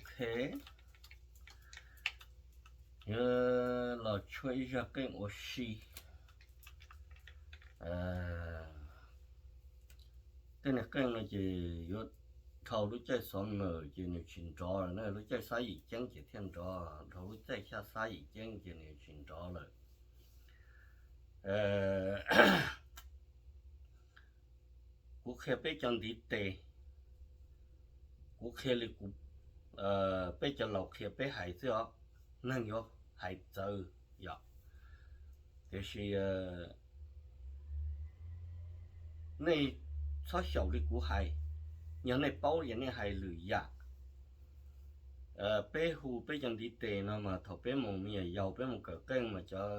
Ok, los tshuab ib zaj qeej ua si. Tej niag qeej no ces yuav dhau lub caij xov mem ces nws tsis nrov lawm na, lub caij xab yim ceeb ces thiaj nrov, dhau lub caij xya xab yim ceeb ces nws tsis nrov lawm. Kuv qhia peb cov ntiv tes, kuv qhia li kuv, peb cov laus qhia peb hais xwb os, neeg yuav hais txawv yom. Tiam sis nej txhob xyaum li kuv hais, yog nej paub ces nej hais lwm yam. Peb hu peb cov ntiv tes no mas thaum peb mus me nyuam yaus peb mus kawm qeej mas cov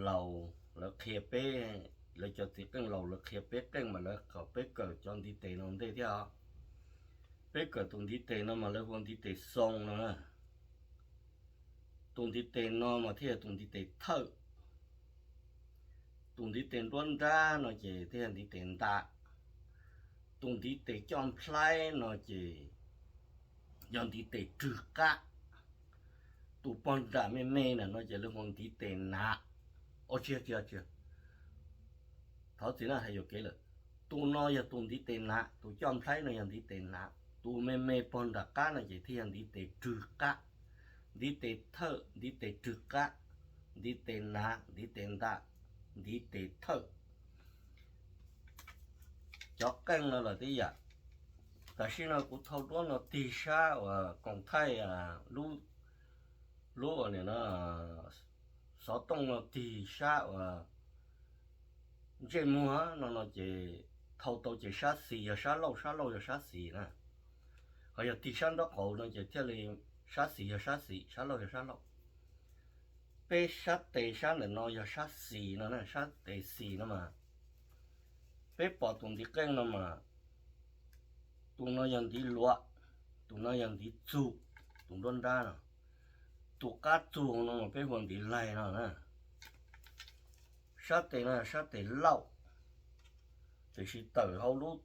laus lawv qhia peb, lawv cov txiv qeej laus lawv qhia peb qeej mas lawv kom peb kawm cov ntiv tes no ntej thiab os. Peb kawm tus ntiv tes no mas lawv hu ua ntiv tes xoo no na. Tus ntiv tes no mas thiaj yog tus ntiv tes thawj. Tus ntiv tes nruab nrab no ces thiaj yog ntiv tes ntam. Tus ntiv tes coj nplhaib no ces yog ntiv tes rwg qab. Tus pog nram me me na no ces lawv hu ua ntiv tes nav. Ua tsis, tsis, tsis, thov txim na hais yuam kev lawm. Tus no yog tus ntiv tes nav, tus coj nplhaib no yog ntiv tes nav, tus me me pog nram qab no ces thiaj yog ntiv tes rwg qab. Ntiv tes thawj, ntiv tes rwg qab, ntiv tes nav, ntiv tes ntam, ntiv tes thawj. Cov qeej no los tib yam. Tam sim no kuv thau duab no tig sab uas koom thaij lub, lub uas nim no xov tooj no tig sab uas ntsej muag no no ces thau tau ces sab xis yog sab laug, sab laug yog sab xis na. Ho yog tig sab nraub qaum no ces thiaj li sab xis yog sab xis, sab laug yog sab laug. Peb sab tes sab ntawm no yog sab xis no na, sab tes xis no mas peb pom tus ntiv qeej no mas tus no yog ntiv luav, tus no yog ntiv txug, tus nruab nrab no. Tus qab txug no mas peb hu ua ntiv laig no na. Sab tes no yog sab tes lauj, tiam sis tawm hauv lub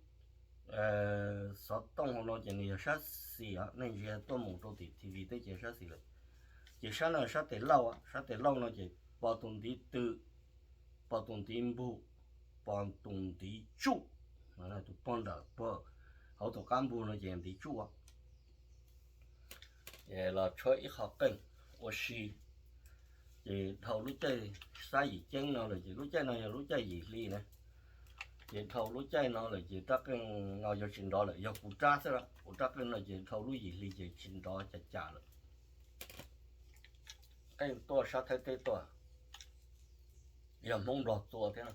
xov tooj hauv no ces nws yog sab xis os, nej ntsia tuaj mus rau tim T V teb ces sab xis lawm. Ces sab no sab tes lauj, sab tes lauj no ces pom tus ntiv tw, pom tus ntiv npug, pom tus ntiv tsuj. Tus pog ntawm hauv tus qab npug no ces ntiv tsuj. Los tshuab ib qho qeej ua si. Ces dhau lub caij xab yim ceeb no lawm ces lub caij no yog lub caij yim hli na. Ces dhau lub caij no lawm ces rab qeej no yuav tsis nrov lawm, yog kuv rab xwb, kuv rab qeej no ces dhau lub yim hli ces tsis nrov cas cas lawm. Qeej tuaj sab Thaib teb tuaj, yog Hmoob Nplog txua thiab no.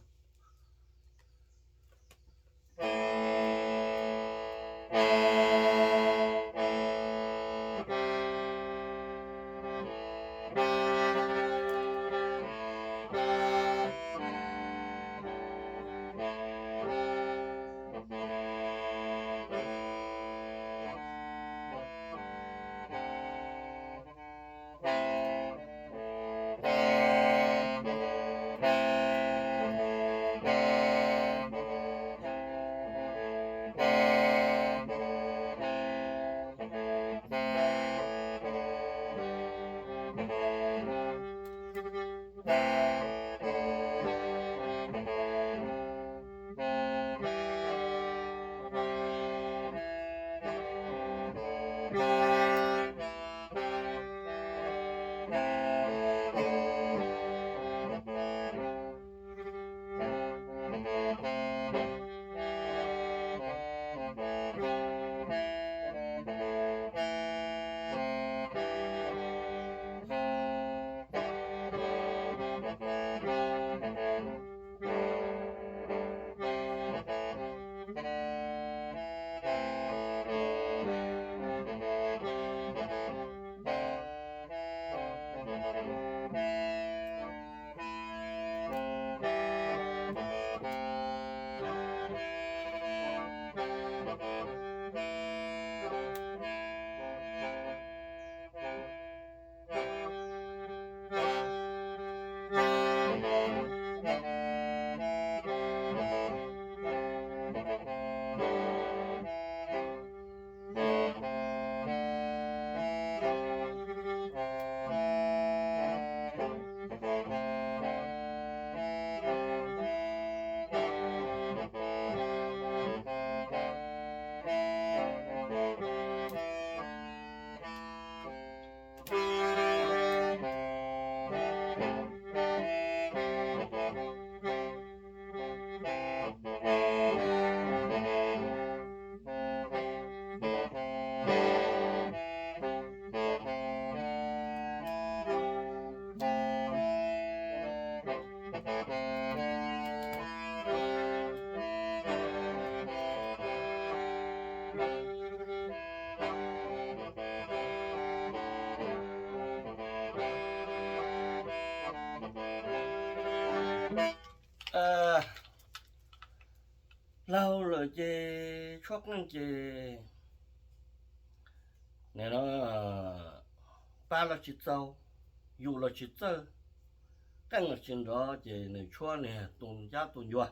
Ces tshuab qeej ces nim no pab los tsis txaus, yus los tsis txawj, qeej los tsis nrov ces nws tshuab niag tu ncab tu ncua.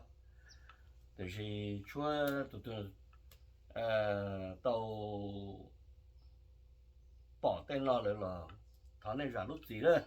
Tiam sis tshuab tus twg tau pom tej no lawm los thov nej zam lub txim lawm.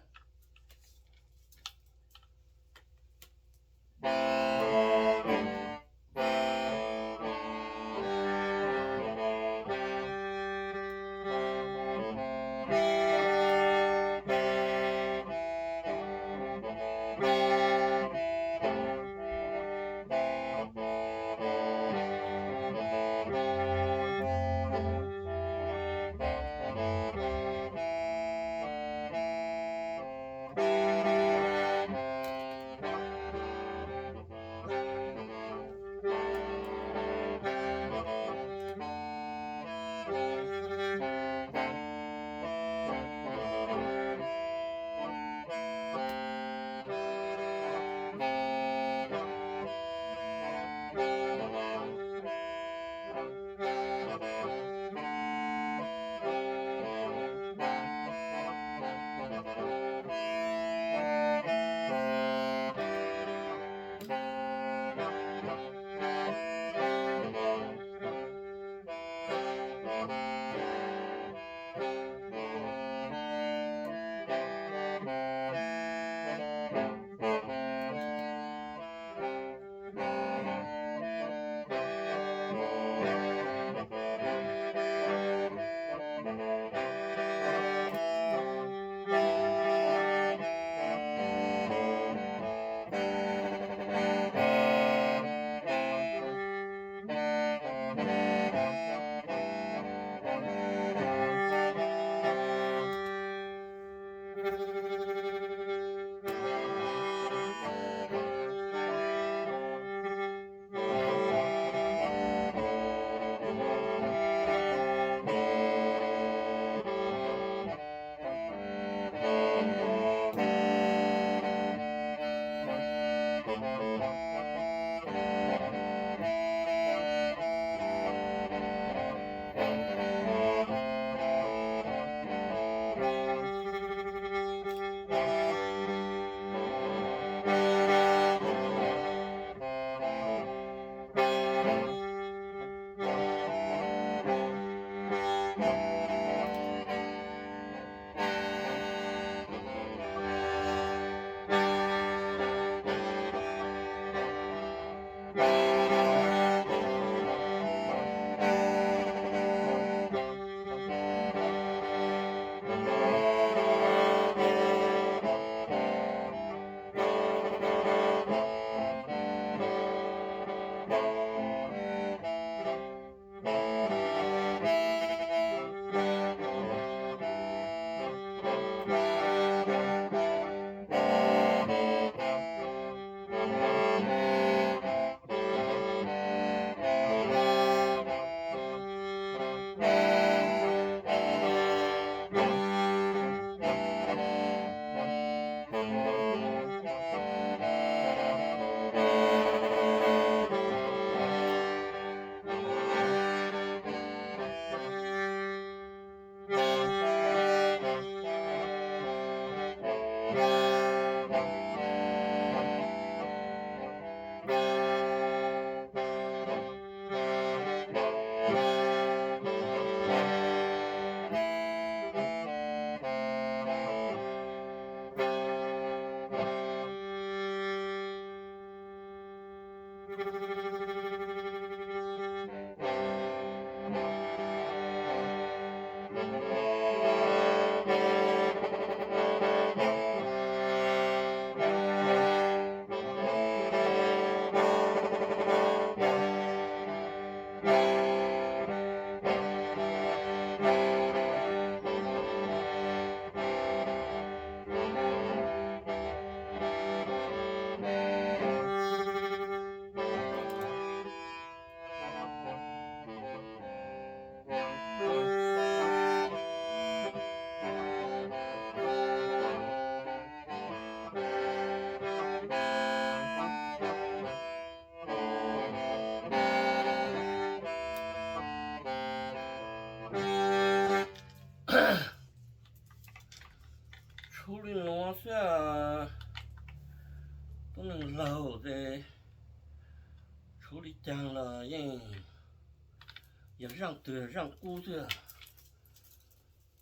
Yog zaaj twg zaaj kub twg,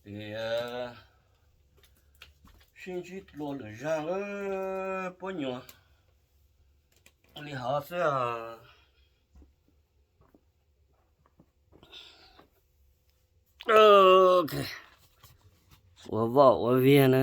ces sib ntsib dlua lwm zag, puab nyuas li hov xwb. Ua voj ua viag na.